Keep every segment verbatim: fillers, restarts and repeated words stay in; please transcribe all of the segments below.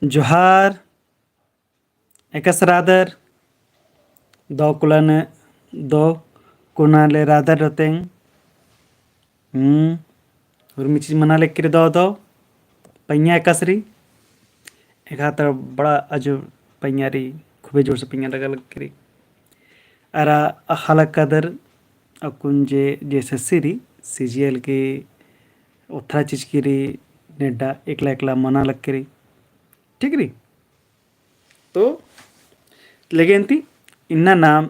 जोहार, एकासे रअदर, दव कुलाने, दव कुनाले रअदर रतेंग। हम्म, उर्मी चीज मना लगी रई दव दव, पइयाँ एकासे रई, एका तर बड़ा अजब पइयाँ रई, खूबे जोर से पइयाँ लगा लगी रई। अरा अख़ा लक्कादर अक्कुन जे, जे सस्सी रई, सीजीएल की ओथरा चिचकी रई, नेड्डा एकला एकला मना लगी रई। ठीक रई? तो लेगेन्ती इन्ना नाम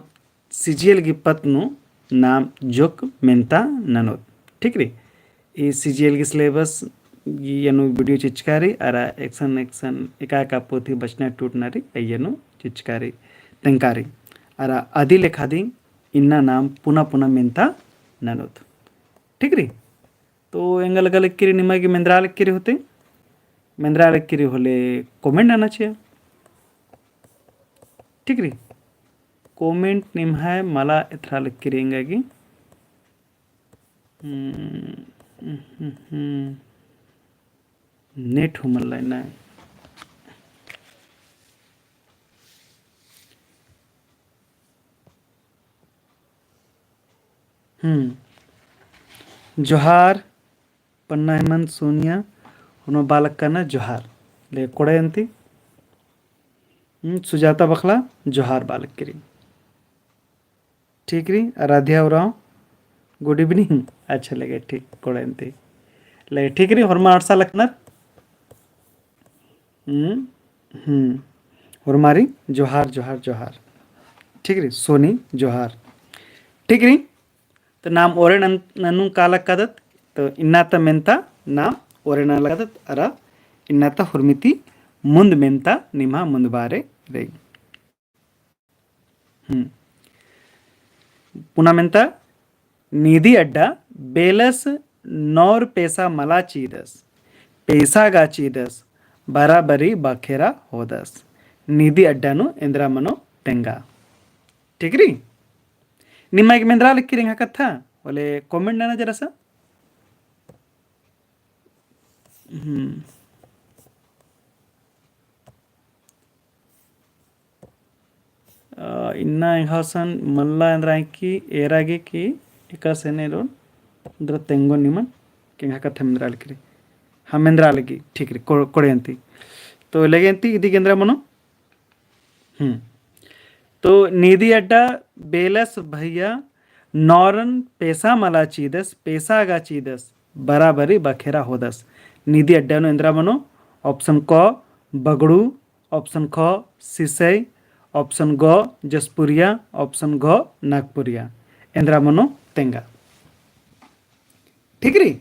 सीजीएल की पत्त नू नाम जोक मेन्ता ननोत। ठीक रई? ई सीजीएल की सिलेबस गही एन्नु वीडियो चिचका रई, अरा एकसन एकसन एका एका पोथी बचना टूटना रई, अइय्या नू चिचका रई, तेंगका रई। अरा अदी लेखा दिम इन्ना नाम पुना पुना मेन्ता ननोत। ठीक रई? तो एंगा लगा लगी रई निमा गे मेंदरा लगी रई होले, मेंदरा लगी रई होले comment नना चिआ। ठीक रई? Comment निम्है मला एथरा लगी रई एंगा गे। हम्म, हम्म, हम्म, हम्म। Net हूँ मल्ला इन्ना। हम्म। जोहार, पन्ना हेमंत सोनिया, होरमा बआ लक्काना जोहार। ले कोड़े अन्ती। हम्म, सुजाता बखला, जोहार बआ लगी रई। ठीक रई, आराध्या उराँव, good evening। अच्छा लगे, ठीक, कोड़े अन्ती। ले, ठीक रई, होरमा अंड़सा लक्कनर। हम्म, हम्म। होरमारिन जोहार, जोहार, जोहार। ठीक रई, सोनी, जोहार। ठीक रई, तो नाम ओरे नन-, ननु का लक्कादत, तो इन्ना ता मेन्ता नाम ओरे नना लक्कादत, अरा इन्ना ता हुरमी ती मुन्द मेन्ता निम्हा मुन्द बारे रई। हम्म। पुना मेन्ता, निधि अड्डा बेलस नौर पैसा मला चीदस, पैसा गा चीदस, बराबरी बखेरा होदस। निधि अड्डा नू एन्दरा मनो तेंगा। ठीक रई? निम्है गे मेन्दरा लगी रई एंग्है कत्था, होले comment नना जरा सा। हम्म। अ, इन्ना एंग्है सन मल्ला एन्दरा की एरा गे की एकासे ने रोन एन्दरा तेंगो निमन के एंग्है कत्था मेन्दरा लगी रई। हाँ, मेन्दरा लगी, ठीक रई, को-, कोड़े अन्ती। तो लगे अन्ती इदी गे एन्दरा मनो। हम्म। तो निधि अड्डा बेलस भैया नौरन पैसा मला चीदस, पैसा गा चीदस, बराबरी बखेरा होदस। निधि अड्डा नू एन्दरा मनो, option क बगड़ू, option ख सिसई, option ग जसपुरिया, option घ नागपुरिया। एन्दरा मनो तेंगा। ठीक रई?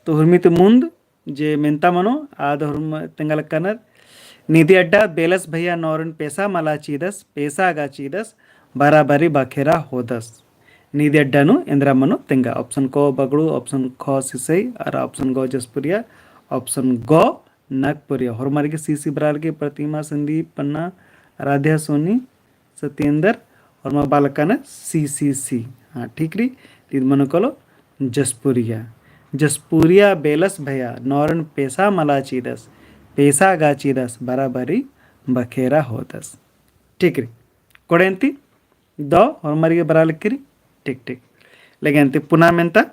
तो हुरमी ती मुन्द जे मेन्ता मनो, आद हुरमी तेंगा लक्कानर। निधि अड्डा बेलस भैया नौरन पैसा मला चीदस, पैसा गा चीदस, बराबरी बखेरा होदस। निधि अड्डा नू एन्दरा मनो तेंगा। Option क बगड़ू, option ख सिसई, अरा option ग जसपुरिया, option ग नागपुरिया। होरमार गे सी सी बरआ लगी, प्रतिमा, संदीप, पन्ना, आराध्या, सोनी, सत्येंद्र, होरमा बआ लक्काना सी सी सी। हाँ, ठीक रई। ती इद मनो कालो जसपुरिया। जसपुरिया बेलस भैया, नौरन पैसा मला चीदस, पैसा गा चीदस, बराबरी बखेरा होदस। ठीक रई। कोड़े अन्ती दव, होरमार गे बरआ लगी रई। ठीक, ठीक। लगे अन्ती पुना मेन्ता।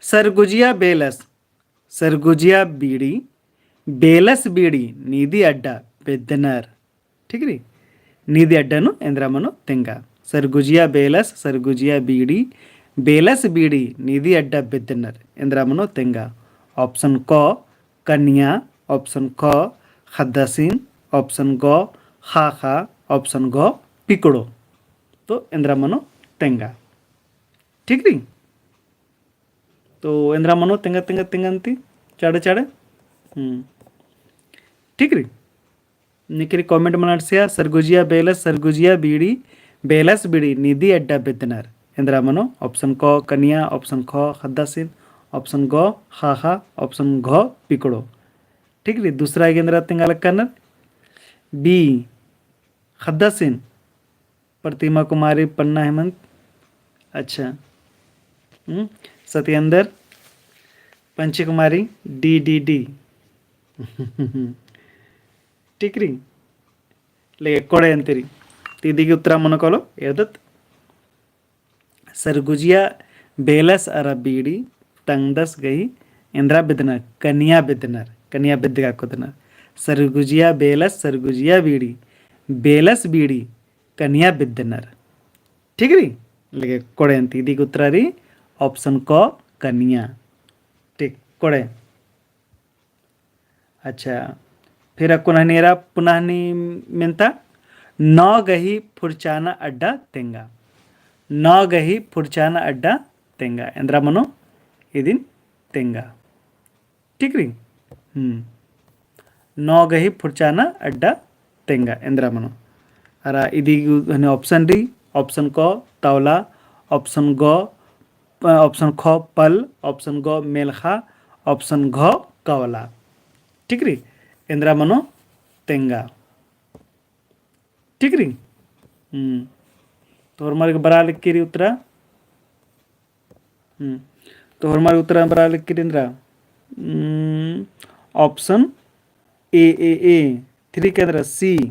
सरगुजिया बेलस, सरगुजिया बीड़ी, बेलस बीड़ी, निधि अड्डा, बेद्दनर। ठीक रई? निधि अड्डा नू एन्दरा मनो तेंगा। सरगुजिया बेलस, सरगुजिया बीड़ी, बेलस बीड़ी, निधि अड्डा, बेद्दनर। एन्दरा मनो तेंगा। Option क कनिया, option ख ख़द्दासिन, option ग ख़ाख़ा, option घ पिकड़ो। तो एन्दरा मनो तेंगा। ठीक रई? तो एन्दरा मनो तेंगा, तेंगा, तेंगा अन्ती, चाड़े, चाड़े। हम्म। ठीक रई? निकरी comment मना अंड़सिया, सरगुजिया बेलस, सरगुजिया बीड़ी, बेलस बीड़ी, निधि अड्डा, बेद्दनर। एन्दरा मनो, option क कनिया, option ख ख़द्दासिन, option ग ख़ाख़ा, option घ पिकड़ो। ठीक रई, दूसरा गे एन्दरा तेंगा लक्कानर। B, ख़द्दासिन, प्रतिमा कुमारी, पन्ना हेमंत। अच्छा। हम्म, सत्येंद्र। पंची कुमारी, D, D, D। ठीक रई। ले कोड़े अन्ती रई। ती इदी गही उत्तरा मनो कालो, एरदत। सरगुजिया बेलस अरा बीड़ी तंगदस गही एन्द्रा बिद्दनर, कनिया बिद्दनर, कनिया बिद्दगा कुदनर। सरगुजिया बेलस, सरगुजिया बीड़ी, बेलस बीड़ी, कनिया बिद्दनर। ठीक रई? लेके कोड़े अन्ती इदी गही उत्तरा रई option क कनिया। ठीक, कोड़े। अच्छा, फिर अक्कुन हनी एरा पुनः हनी मेन्ता, नौ गही फुरचाना अड्डा तेंगा। नौ गही फुरचाना अड्डा तेंगा। एन्द्रा मनो इदिन तेंगा। ठीक रई? हम्म। नौ गही फुरचाना अड्डा तेंगा। एन्द्रा मनो। अरा इदी गही हनी option रई, option क तौला, option ग, option ख पल, option ग मेलखा, option घ कौला। ठीक रई? एन्द्रा मनो तेंगा। ठीक रई? हम्म। तो होरमर गे बरआ लगी रई उत्तरा। हम्म। तो होरमर गे उत्तरा बरआ लगी रई एन्द्रा। हम्म, option A, A, A, three के एन्द्रा C।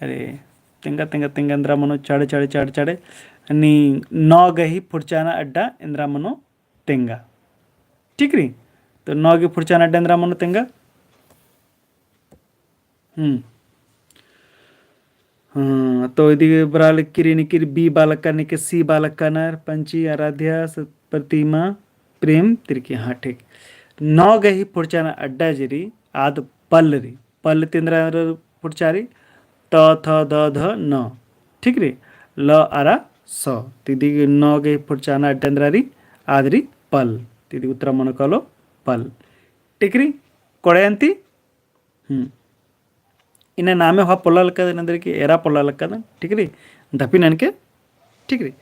अरे, तेंगा, तेंगा, तेंगा, एन्द्रा मनो चाड़े, चाड़े, चाड़े, चाड़े। हनी नौ गही फुरचाना अड्डा एन्द्रा मनो तेंगा। ठीक रई? तो नौ गही फुरचाना अड्डा एन्द्रा मनो तेंगा। हम्म। हाँ, तो इदी बरआ लगी रई, निकिर B बालकन, निकिर C बालकनर, पंची, आराध्या, स-, प्रतिमा, प्रेम, तिरकी। हाँ, ठीक। नौ गही फुरचाना अड्डा जे रई, आद पल रई। पल ती एन्द्रा फुरचा रई, त, थ, द, ध, न। ठीक रई? ल, अरा, स। ती इदी नौ गही फुरचाना अड्डा एन्द्रा रई, आद रई पल। ती इदी उत्तरा मनो कालो पल। ठीक रई? कोड़े अन्ती? हम्म। इन्ना नामे हुआ पोल्ला लक्कदन, एन्देरगे एरा पोल्ला लक्कदन, ठीक रई? दपिन एनके, ठीक रई?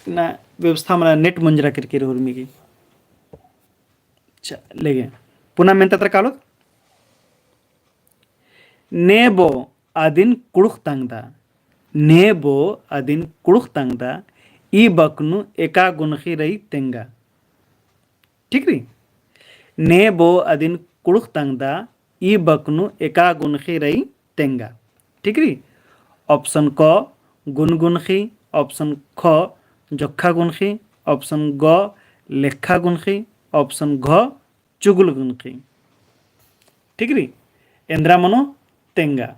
इन्ना व्यवस्था मला net मंजरा केरकी रई उर्मी गही। अच्छा, लेगे। पुना मेन्ता तरा कालोत। नेबो अदिन कुँड़ुख़ तंगदा। नेबो अदिन कुँड़ुख़ तंगदा, ई बक नू एका गुनख़ी रई तेंगा। ठीक रई? नेबो अदिन कुँड़ुख़ तंगदा, ई बक नू एका गुनख़ी रई तेंगा। ठीक रई? Option क गुनगुनख़ी, option ख जोक्खा गुनख़ी, option ग लेक्खा गुनख़ी, option घ चुगुल गुनख़ी। ठीक रई? एन्द्रा मनो तेंगा।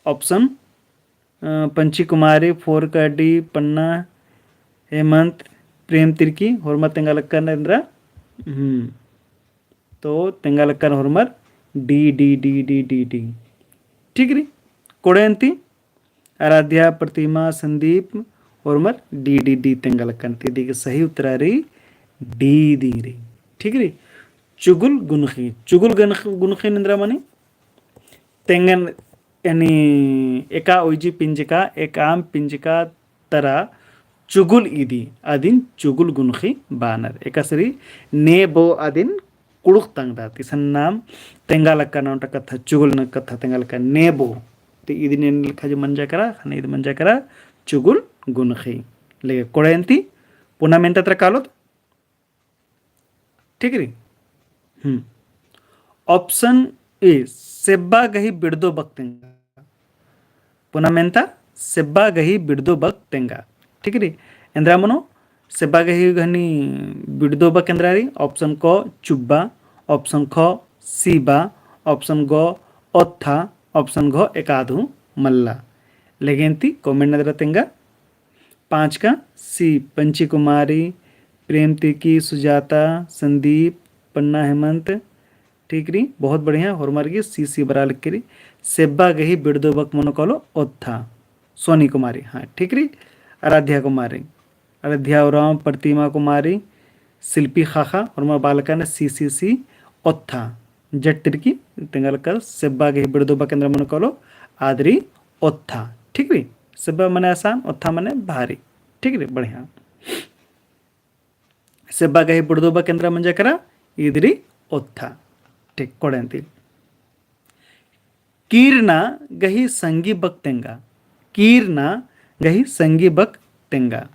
Option, अ, पंची कुमारी, four का D, पन्ना हेमंत, प्रेम तिरकी, होरमा तेंगा लक्कन एन्द्रा। हम्म। तो तेंगा लक्कन होरमर D, D, D, D, D, D। ठीक रई? कोड़े अन्ती? आराध्या, प्रतिमा, संदीप, होरमर D, D, D तेंगा लक्कन। ती इदी गही सही उत्तरा रई D दिम रई। ठीक रई? चुगुल गुनख़ी। चुगुल गुनख़-, गुनख़ी एन्द्रा मनी? तेंगन यानी एका उइजी पिंजका, एकाम पिंजका तरा चुगुल इदी, अदिन चुगुल गुनख़ी बानर। एकासे रई नेबो अदिन कुँड़ुख़ तंगदा, ती इसन नाम तेंगा लक्कन ओन्टा कत्था, चुगुल नू कत्था तेंगा लक्कन नेबो। ती इदिन एन लेखा जे मंजा केरा, ख़ने इद मंजा केरा, चुगुल गुनख़ी। लेगे कोड़े अन्ती, पुना मेन्ता तरा कालोत। ठीक रई? हम्म। Option A, सेब्बा गही बिड़दो बक तेंगा। पुना मेन्ता, सेब्बा गही बिड़दो बक तेंगा। ठीक रई? एन्द्रा मनो, सेब्बा गही घनी बिड़दो बक एन्द्रा रई, option क चुब्बा, option ख सीबा, option ग ओत्था, option घ एकादहू मल्ला। लेगे अन्ती comment नदरा तेंगा। पाँच का C, पंची कुमारी, प्रेम तिरकी, सुजाता, संदीप, पन्ना हेमंत। ठीक रई, बहुत बढ़िया, होरमर गे C, C बरआ लगी रई। सेब्बा गही बिड़दो बक मनो कालो ओत्था। सोनी कुमारी, हाँ, ठीक रई। आराध्या कुमारी, आराध्या उराँव, प्रतिमा कुमारी, शिल्पी ख़ाख़ा, होरमर बालकन C, C, C, ओत्था। जट तिरकी, तेंगा लक्कन, सेब्बा गही बिड़दो बक एन्द्रा मनो कालो, आद रई ओत्था। ठीक रई? सेब्बा मने आसान, ओत्था मने भारी। ठीक रई? बढ़िया। सेब्बा गही बिड़दो बक एन्द्रा मंजा केरा, इद रई ओत्था। ठीक, कोड़े अन्ती। कीरना गही संगी बक तेंगा। कीरना गही संगी बक तेंगा।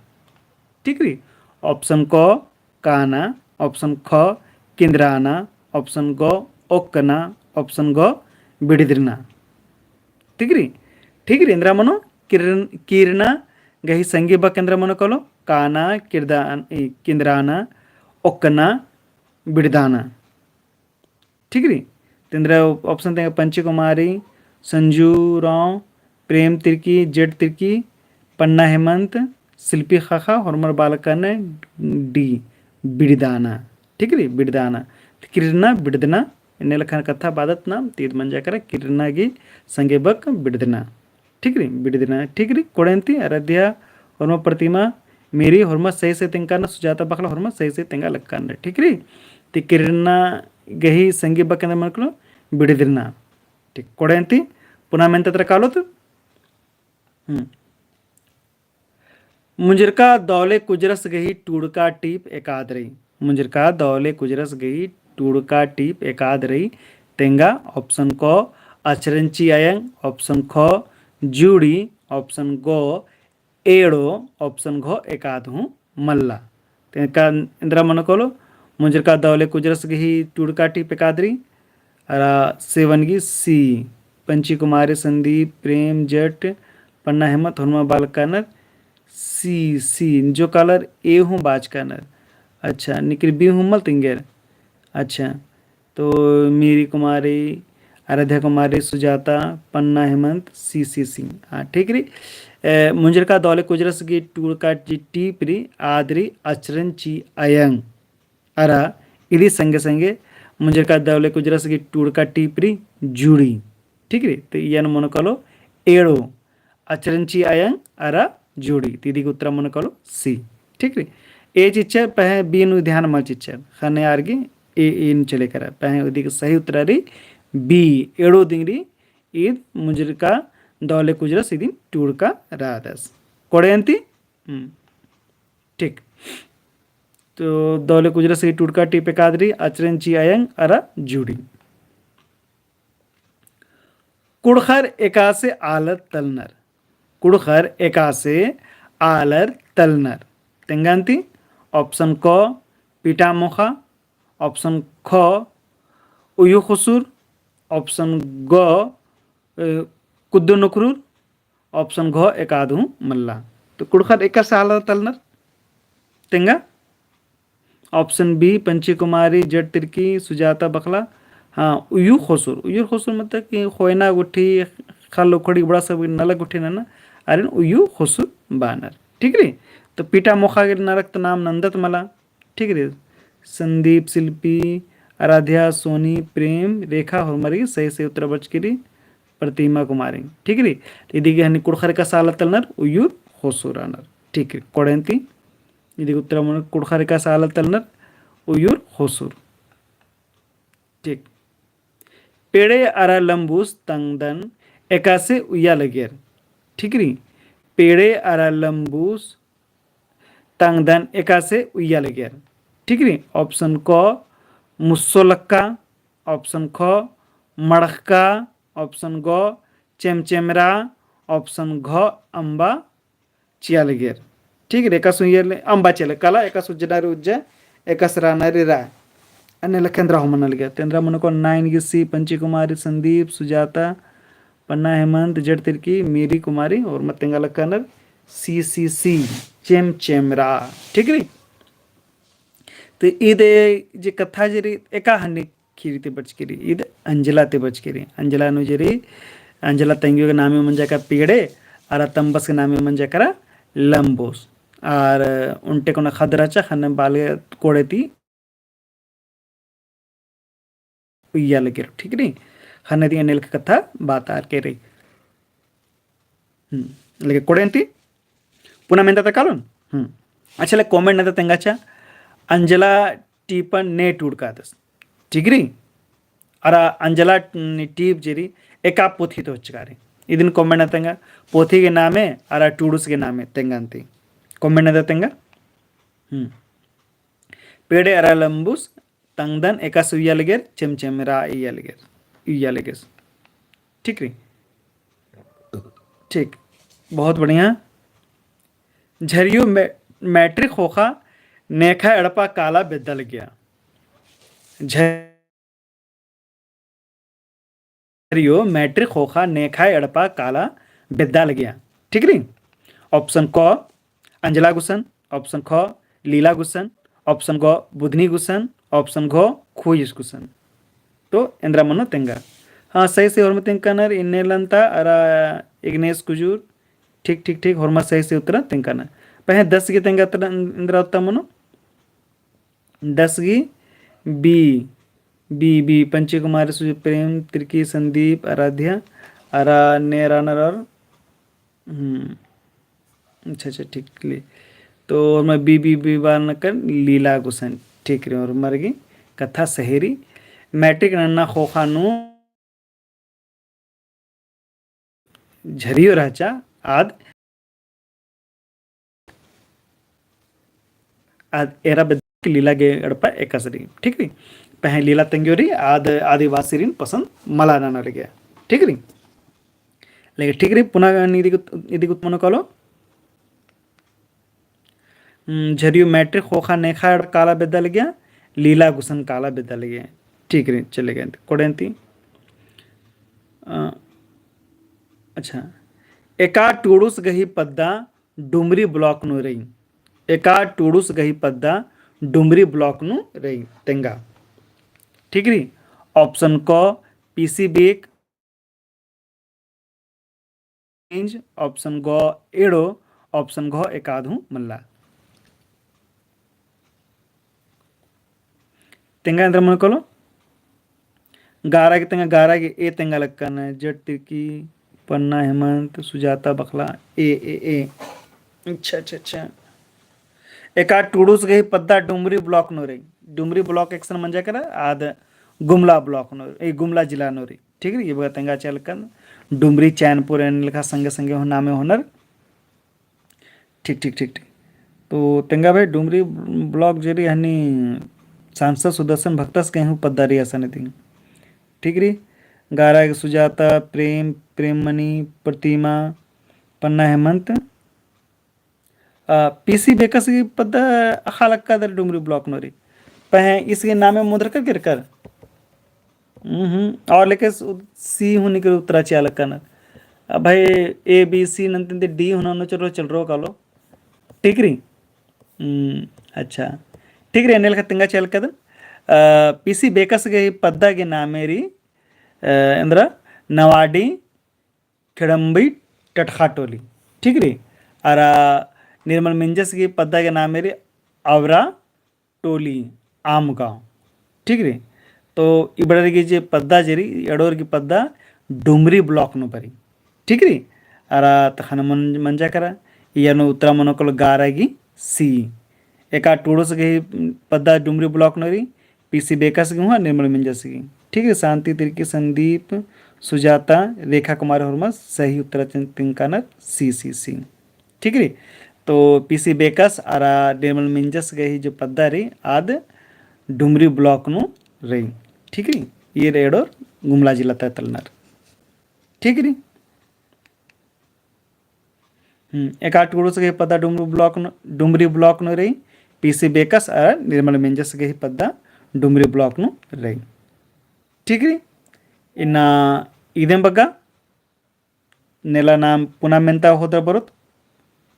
ठीक रई? Option क काना, option ख किंदराना, option ग ओक्कना, option घ बिड़दरना। ठीक रई? ठीक रई, एन्दरा मनो किरन-, किरना गही संगी बक एन्दरा मनो कालो, काना, किरदान-, ई, किंदराना, ओक्कना, बिड़दाना। ठीक रई? तेन्दरा option तेंगा पंची कुमारी, संजू राव, प्रेम तिर्की, जेड तिर्की, पन्ना हेमंत, शिल्पी ख़ाख़ा, होरमर बालकन डी, बिड़दाना। ठीक रई? बिड़दाना। त किरना, बिड़दना, एन्ने लेखन कत्था बादत नाम, तीद मंजा केरा, किरना गही संगे बक बिड़दना। ठीक रई, बिड़दना, ठीक रई, कोड़ेन्ती, आराध्या, होरमा प्रतिमा, मेरी, होरमा सही सही तेंगाना, सुजाता बखला, होरमा सही सही तेंगा लक्काना, ठीक रई। ती किरना गही संगी बक एन्दरा मनो कालो, बिड़दना। ठीक, कोड़ेन्ती, पुना मेन्ता तरा कालोत। हम्म। मुंजरका दौले कुजरस गही टूड़का टीप एकाद रई। मुंजरका दौले कुजरस गही टूड़का टीप एकाद रई। तेंगा option क अचरंची अयंग, option ख जूड़ी, option ग एड़ो, option घ एकाद हूँ मल्ला। तेंगा एन्दरा मनो कालो, मुंजरका दौले कुजरस गही टूड़का टीप एकाद रई। अरा सेवन गही सी, पंची कुमारी, संदीप, प्रेम, जट, पन्ना हेमंत, होरमा बालकनर, सी, सी, जो कालर ए हूँ बाचकनर। अच्छा, निकिर बी हूँ मल तेंगेर। अच्छा, तो मीरी कुमारी, आराध्या कुमारी, सुजाता, पन्ना हेमंत, सी, सी, सी। हाँ, ठीक रई। ए, मुंजरका दौले कुजरस गही टूड़का टीप रई, आद रई अचरंची अयंग। अरा इदी संगे संगे मुंजरका दौले कुजरस गही टूड़का टीप रई जूड़ी। ठीक रई, तो इयन मनो कालो एड़ो, अचरंची अयंग अरा जूड़ी। ती इदी गही उत्तरा मनो कालो सी। ठीक रई, ए चिच्चर पहें बी नू ध्यान मल चिच्चर, ख़ने आर गे ए, ए नू चले केरा। पहें इदी गही सही उत्तरा रई बी, एड़ो दिम रई, ईद मुंजरका दौले कुजरस इदिन टूड़का रअदस। कोड़ेन्ती? हम्म। ठीक। तो दौले कुजरस गही टूड़का टीप एकाद रई, अचरंची अयंग अरा जूड़ी। कुँड़ुख़र एकासे आलर तलनर। कुँड़ुख़र एकासे आलर तलनर। तेंगान्ती, option क पीटा मोख़ा, option ख उयु ख़ुसुर, option ग, अ, कुद्दो नुखरुर, option घ एकाद हूँ मल्ला। तो कुँड़ुख़र एकासे आलर तलनर। तेंगा option बी, पंची कुमारी, जेड तिर्की, सुजाता बखला, हाँ, उयु ख़ुसुर। उयु ख़ुसुर मतलब कि ख़ोयना गुट्ठी, ख़ल्ल उखड़ी बड़ा सब नलख गुट्ठी नना, आरिन उयु ख़ुसुर बअनर। ठीक रई? तो पीटा मोख़ा गे नलख तो नाम नन्दत मला। ठीक रई? संदीप, शिल्पी, आराध्या, सोनी, प्रेम, रेखा, होरमर गही सही सही उत्तरा बरचकी रई प्रतिमा कुमारी। ठीक रई? इदी गही हनी कुँड़ुख़र एकासे आलर तलनर उयुर ख़ुसुर रअनर। ठीक रई? कोड़ेन्ती, इदी गही उत्तरा मनो कुँड़ुख़र एकासे आलर तलनर उयुर ख़ुसुर। ठीक। पेड़े अरा लम्बुस तंगदन एकासे उइया लगेर। ठीक रई? पेड़े अरा लम्बुस तंगदन एकासे उइया लगेर। ठीक रई? Option क मुस्सो लक्का, option ख मड़खका, option ग चेमचेमरा, option घ अम्बा चिआ लगेर। ठीक रई, एकासे उइयर ले अम्बा चिआ लगेर, काला एकासे उज्जना रई उज्जा, एकासे रअना रई रआ। अन्ने लेखा एन्दरा हूँ मना लगेर। तेन्दरा मनो कालो नाइन गे सी, पंची कुमारी, संदीप, सुजाता, पन्ना हेमंत, जेड तिर्की, मीरी कुमारी, होरमर तेंगा लक्कानर सी, सी, सी, चेमचेमरा। ठीक रई? तो ईद जे कत्था जे रई, एका हनी ख़ीरी ती बरचकी रई, ईद अंजला ती बरचकी रई। अंजला नू जे रई, अंजला तंग्यो गे नामे मंजा केरा पेड़े, अरा तम्बस गे नामे मंजा केरा लम्बुस। अरा ओन्टे कोना ख़द्द रहचा, ख़ने बाले कोड़े ती उइया लगेर, ठीक रई? ख़ने ती अन्ने लेखा कत्था बातारकी रई। हम्म, लेके कोड़े ती पुना मेन्ता ता कालोन? हम्म। अच्छा, ले comment नंजा तेंगाचा, अंजला टीपन ने टूड़कादस। ठीक रई? अरा अंजला टीप जे रई, एका पोथी ती होचका रई। इदिन comment नंजा तेंगा, पोथी गे नामे, अरा टूड़ुस गे नामे, तेंगा अन्ती। Comment नंजा तेंगा। हम्म। पेड़े अरा लम्बुस तंगदन एकासे उइया लगेर, चेमचेमरा इया लगेर, इया लगेस। ठीक रई? ठीक, बहुत बढ़िया। झरियो मै-, मैट्रिक ख़ोख़ा नेखा एड़पा काला बेद्दा लगिया। झ- झरियो मैट्रिक ख़ोख़ा नेखा एड़पा काला बेद्दा लगिया। ठीक रई? Option क अंजला गुसन, option ख लीला गुसन, option ग बुधनी गुसन, option घ खुइस गुसन। तो एन्द्रा मनो तेंगा। हाँ, सही से होरमा तेंगकानर इन्नेलन्ता अरा इग्नेस कुजूर। ठीक, ठीक, ठीक, होरमा सही से उत्तरा तेंगकानर। पहें दस गे तेंगा एन्द्रा उत्तरा मनो। दस गे बी, बी, बी, पंची कुमारी, सुजीत प्रेम, तिरकी, संदीप, आराध्या, अरा नेरानर और, हम्म, अच्छा, अच्छा, ठीक ले। तो होरमा बी, बी, बी बार नकर लीला गुसन, ठीक रई, होरमर गे कत्था सही रई। मैट्रिक नन्ना ख़ोख़ा नू झरियो रहचा आद, आद एरा बेद्दा लीला गे एड़पा एकासे रई, ठीक रई। पहें लीला तेंगियो रई, आद आदिवासीरिन पसंद मला नना लगिया, ठीक रई। लेकिन ठीक रई, पुना इदी गुत-, इदी गुत मनो कालो। हम्म, झरियो मैट्रिक ख़ोख़ा नेखा एड़पा काला बेद्दा लगिया, लीला गुसन काला बेद्दा लगिया। ठीक रई, चलेगा। कोड़ेन्ती। अ, अच्छा। एका टुड़ुस गही पद्दा डुमरी block नू रई। एका टुड़ुस गही पद्दा डुमरी block नू रई। तेंगा। ठीक रई? Option क पीसी बेक, इंज, option ग एड़ो, option घ एकाद हूँ मल्ला। तेंगा एन्द्रा मनो कालो? गारा गे तेंगा, गारा गे ए तेंगा लक्कन, जेठ तिरकी, पन्ना हेमंत, सुजाता बखला, ए, ए, ए। अच्छा, अच्छा, अच्छा। एका टुड़ुस गही पद्दा डुमरी block नू रई। डुमरी block एकसन मंजा केरा, आद गुमला block नू, ए, गुमला जिला नू रई। ठीक रई, इबड़ा तेंगा चिआ लक्कन, डुमरी, चैनपुर एन्ने लेखा संगे संगे हूँ नामे होनर। ठीक, ठीक, ठीक, ठीक। तो तेंगा भाई डुमरी block जे रई हनी सांसद सुदर्शन भगतस गही हूँ पद्दा रई असन दिम। ठीक रई, गारा गे सुजाता, प्रेम, प्रेममणि, प्रतिमा, पन्ना हेमंत, अ, पीसी बेकस गही पद्दा अख़ा लक्कादर डुमरी block नू रई। पहें ईस गही नामे मुद्रकर गिरकर। हम्म, और लेके सी हूँ निकर उत्तरा चिआ लक्कन। अब भाई ए, बी, सी नन्तिन ती डी हूँ ननो चलो चलरो कालो। ठीक रई? हम्म, अच्छा। ठीक रई, एन्ने लेखा तेंगा चिआ लक्कादन। अ, पीसी बेकस गही पद्दा गे नामे रई, अ, एन्द्रा नवाडी खेड़म्बी टटखा टोली, ठीक रई। अरा निर्मल मिंजस गही पद्दा गे नामे रई अवरा टोली आम गाँव, ठीक रई। तो इबड़र गही जे पद्दा जे रई, एड़ोर गही पद्दा डुमरी block नू बरई, ठीक रई। अरा तखन मन-, मंजा केरा, इय्या नू उत्तरा मनो कालो गारा गही सी। एका टुड़ुस गही पद्दा डुमरी block नू रई, पीसी बेकस गही हूँ, निर्मल मिंजस गही। ठीक रई, शांति तिरकी, संदीप, सुजाता, रेखा कुमारी होरमर सही उत्तरा तेंगकानर सी, सी, सी। ठीक रई, तो पीसी बेकस अरा निर्मल मिंजस गही जो पद्दा रई, आद डुमरी block नू रई। ठीक रई, ईर एड़ोर गुमला जिला ता तलनर। ठीक रई। हम्म, एका टुड़ुस गही पद्दा डुमरी block नू, डुमरी block नू रई, पीसी बेकस अरा निर्मल मिंजस गही पद्दा डुमरी block नू रई। ठीक रई, इन्ना इदेम बग्गा नेला नाम पुना मेन्ता होदर बरोत।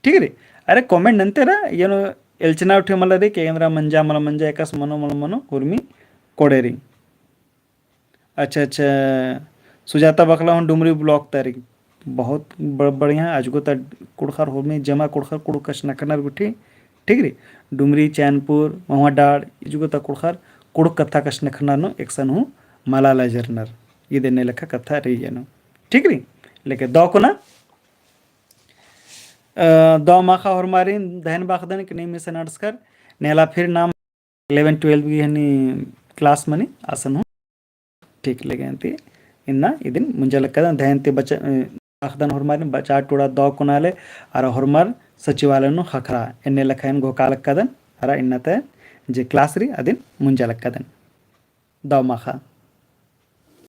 ठीक रई, अरे comment नन्तेरा, एन्ने एल्चना उठे मला रई, के एन्द्रा मंजा मला मंजा, एकासे मनो मला मनो, उर्मी कोड़े रई। अच्छा, अच्छा। सुजाता बखला हूँ डुमरी block ता रई। बहुत ब-, बढ़िया। अजगो ता कुँड़ुख़र होरमी जमा कुँड़ुख़र कुँड़ुख़ कछनखरनर गुट्ठी। ठीक रई? डुमरी, चैनपुर, महुआ डाड़, इजगो ता कुँड़ुख़र कुँड़ुख़ कत्था कछनखरनर नू एकसन हूँ मला लजरनर। इद एन्ने लेखा कत्था रई एन्ने। ठीक रई? लेके दौ कोना, अ, दौ माख़ा होरमारिन धैन बाखदन कि नीम इसन अंड़सकर। नेला फिर नाम eleven twelve गही हनी class मनी असन हूँ। ठीक लेगे अन्ती इन्ना इदिन मुंजा लक्कदन धैन ती बचा, अ, अख़दन होरमारिन बचा टोड़ा दौ कोना ले अरा होरमर सचिवालय नू ख़क्खरा एन्ने लेखा एन घोखा लक्कदन अरा इन्ना ते जे class रई अदिन मुंजा लक्कदन। दौ माख़ा।